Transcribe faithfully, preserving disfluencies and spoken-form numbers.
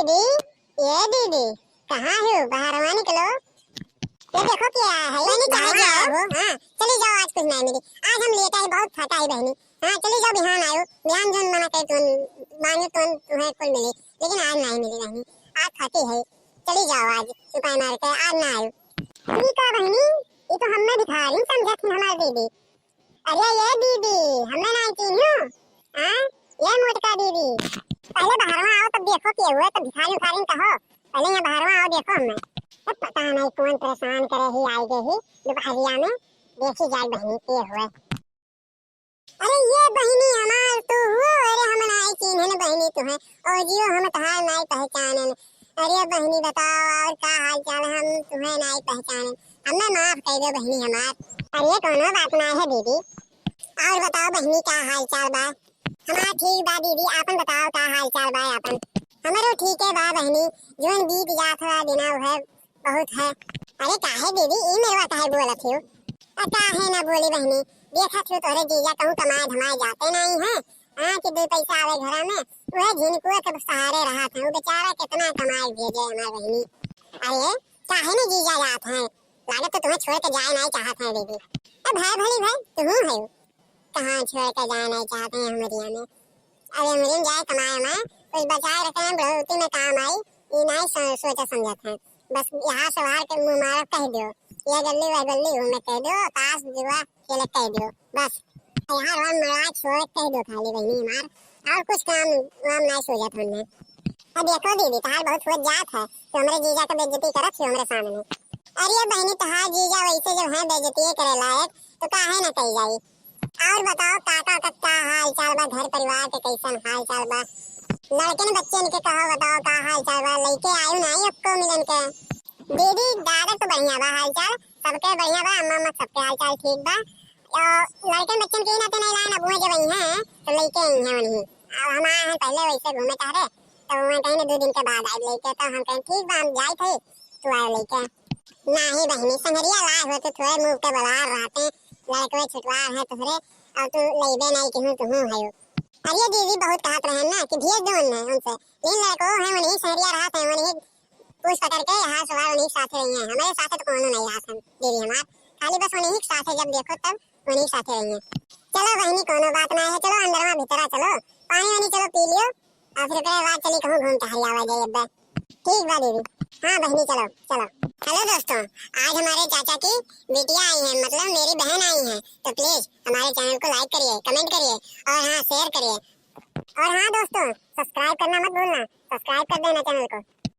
दीदी, ए दीदी, कहाँ हो? बहरवा निकलो। ये देखो क्या है, ये नहीं कहाँ जाओ। हाँ, चली जाओ, आज कुछ नहीं मिली। आज हम लेटा ही बहुत थका ही बहनी। हाँ, चली जाओ, बिहान आयो। बिहान जोन मना करे तुम, मांगे तुम, तुम्हें कुल मिली, लेकिन आज नहीं मिली बहनी। आज थकी है, चली जाओ आज, चुपाई मार के, आज ना आयो। ठीक है बहनी, ये तो हमें भिखारी समझत थी हमारी दीदी। अरे ये दीदी, हमें नहीं चिन्हो? हाँ, ये मोटका दीदी। पहले बहरवा आओ, तब देखो के हुए, तब भिखारी उखारी कहो। पहले यहाँ बहरवा आओ, देखो हमें। तब पता नहीं कौन परेशान करे ही, आई गए ही दोपहरिया में। देखी जाए बहनी के हुए। अरे ये बहनी हमार तू हो? अरे हम नहीं चिन्हन बहनी तुहे, और जियो हम तहार नहीं पहचानन। अरे बहनी बताओ, और का हाल चाल? हम तुहे नहीं पहचानन, हमें माफ कर दो बहनी हमार। अरे कोनो बात ना है दीदी। और बताओ बहनी, का हाल चाल बा? हमार ठीक बा दीदी, आपन बताओ, का हाल चाल बा आपन? हमरो ठीक है बा बहनी, जोन बीत जात हुआ दिना है बहुत है। अरे काहे दीदी, ई मेरवा काहे बोलत हो? आ काहे ना बोली बहनी, देखत हो तोहरे जीजा कहूँ कमाए धमाए जाते नहीं है। हाँ कि दो पैसा आवे घर में, वह झिनकुआ के सहारे रहत है। वो बेचारा कितना कमाए भेजे हमार बहनी। अरे काहे ना जीजा जात है, लागत तो तुम्हें छोड़ के जाए नहीं चाहत है दीदी। अब है भली भाई, तुहू है, कहाँ छोड़ के जाए नहीं चाहते हैं हमरिया में। अरे हमरिया में जाए कमाए में, कुछ बचाए रखे हैं, बुढ़ौती में काम आई, ये नहीं सो-, सोचा समझत है। बस यहाँ से बाहर के मुँह मारो कह दो, ये गल्ली वह गल्ली घूमे कह दो, ताश जुआ खेले कह दो, बस। यहाँ रोम मड़वा छोड़ कह दो खाली बहनी हमार, और कुछ काम वाम नहीं सोचत हमने। अब देखो दीदी, तहार बहुत हो जात है, तो हमरे जीजा के बेइज्जती करत हो हमरे सामने। अरे बहनी, तहार जीजा वैसे जब हैं बेइज्जतिये करे लायक, तो काहे ना कही जाई। और बताओ काका का, का हाल चाल बा, घर परिवार के कैसन हाल चाल बा? लड़कन बच्चन के कहो, बताओ का हाल चाल बा? लइके आयु ना आई अक्को मिलन के? दीदी दादा तो बढ़िया बा हाल चाल, सबके बढ़िया बा, अम्मा अम्मा सबके हाल चाल ठीक बा। और लड़कन बच्चन के ही नाते नहीं लाए ना, बुआ जब आई हैं तो लइके आई हैं उन्हीं। अब हम आए हैं पहले वैसे घूमे टहरे, तो वहाँ कहीं ना दो दिन के बाद आए लइके, तो हम कहें ठीक बा, हम जाए थे, तू आए लइके। नाही बहिनी, संगरिया लाए होते थोड़े मुंह के बलार रहते, लड़कवे छुटवार है तोहरे, और तू लइबे नहीं केहू तुहू है। अरे दीदी बहुत कहत रहे ना कि भेज दो उन्हें, उनसे, लेकिन लड़को है वही संगरिया रहत है, वही पूछ पकड़ के यहाँ सवार वही साथे रही है, हमारे साथे तो कोनो नहीं रहत है दीदी हमार, खाली बस वही साथे जब देखो तब वही साथे रही है। चलो बहिनी कोनो बात ना है, चलो अंदरवा भीतरा चलो, पानी वानी चलो पी लियो, और फिर ओकरे बाद चली कहूँ घूम टहल आवा जाए अब। ठीक बा दीदी। हाँ बहिनी, चलो, चलो। हेलो दोस्तों, आज हमारे चाचा की बिटिया आई है, मतलब मेरी बहन आई है, तो please हमारे channel को like करिए, comment करिए और हाँ share करिए। और हाँ दोस्तों, subscribe करना मत भूलना, subscribe कर देना channel को।